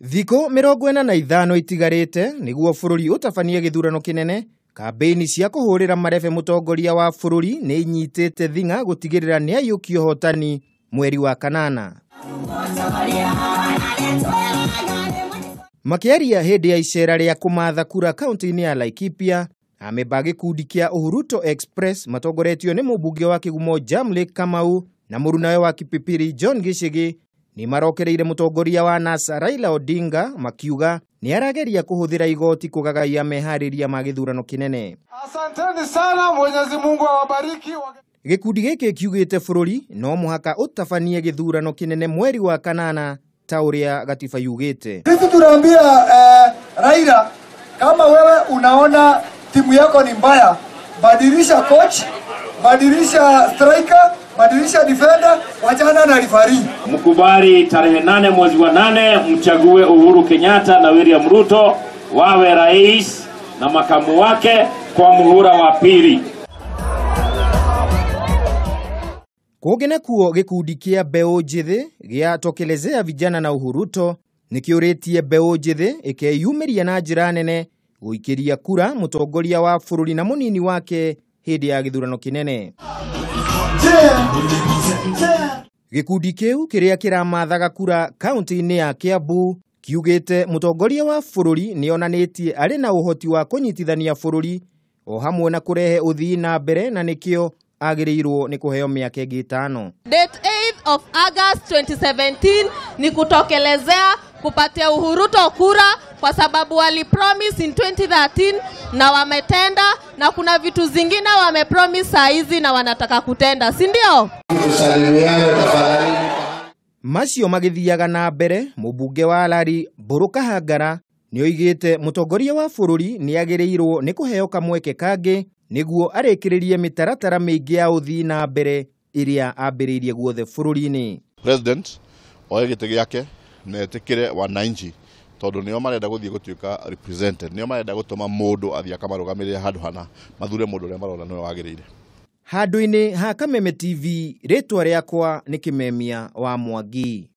Thikũ 45 itigarĩte nĩguo bũrũri ũtabanie gĩthurano kĩnene. Kambĩini cia kũhũrĩra marebe mũtongoria wa bũrũri nĩ inyitĩte thing'a gũtigĩrĩra nĩ aiyũkia ũhotani mweri wa kanana. Makĩaria hĩndĩ ya icera rĩa kũmatha kura kaunti-inĩ ya Laikipia, amemba a gĩkundi kĩa Uhuruto Express matongoretio nĩ mũmbunge wa Kĩgumo Jamley Kamau na mũrunawe wa Kipipiri John Gĩchĩgĩ nĩ marokereire mũtongoria wa NASA Raila Odinga makiuga nĩ arageria kũhũthĩra igoti kũgagaia meharĩria ma gĩthurano kĩnene. Asanteni sana, Mwenyezi Mungu awabariki. Gĩkundi gĩkĩ kiugĩte bũrũri no mũhaka ũtabanie gĩthurano kĩnene mweri wa kanana ta ũrĩa gatiba yugĩte. Sisi tunaambia Raila, kama wewe unaona timu yako ni mbaya, badilisha coach, badilisha striker, badilisha defender, wachana na referee. Mkubali tarehe 8 mwezi wa 8 mchague Uhuru Kenyatta na William Ruto wawe rais na makamu wake kwa muhula wa pili. Kũngĩ nakuo gĩkundi kĩa mbeũ njĩthĩ gĩa tokelezea vijana na Uhuruto nĩkĩũrĩtie mbeũ njĩthĩ ĩkeyumĩria na njĩra nene gũikĩria kura mũtongoria wa bũrũri na mũnini wake hĩndĩ ya gĩthurano kĩnene. Gĩkundi kĩu kĩrĩa kĩramathaga kura kaunti-inĩ ya Kiambu kiugĩte mũtongoria wa bũrũri nĩonanĩtie arĩ na ũhoti wa kũnyitithania bũrũri o hamwe na kũrehe ũthii na mbere na nĩkĩo agĩrĩirwo nĩ kũheo mĩaka ĩngĩ 5. Date 8th of August 2017 ni kutokelezea kupatia Uhuruto kura kwa sababu wali promise in 2013 na wametenda, na kuna vitu zingine wame promise saa hizi na wanataka kutenda, si ndio? Macio magĩthiaga na mbere, mũmbunge wa Lari Mbũrũ Kahangara nĩoigĩte mũtongoria wa bũrũri nĩagĩrĩirwo nĩ kũheo kamweke kangĩ nĩguo arĩkĩrĩrie mĩtaratara mĩingĩ ya ũthii na mbere ĩrĩa ambĩrĩirie guothe bũrũri-inĩ. President oe gĩtĩ gĩake na etĩkĩre wananchi tondũ nĩo marenda gũthiĩ gũtuĩka represented, nĩo marenda gũtũma mũndũ athiĩ akamarũgamĩrĩre handũ hana, mathure mũndũ ũrĩa marona nĩwe wagĩrĩire. Handũ-inĩ ha Kameme TV, rĩtwa rĩakwa nĩ Kĩmemia wa Mwangi.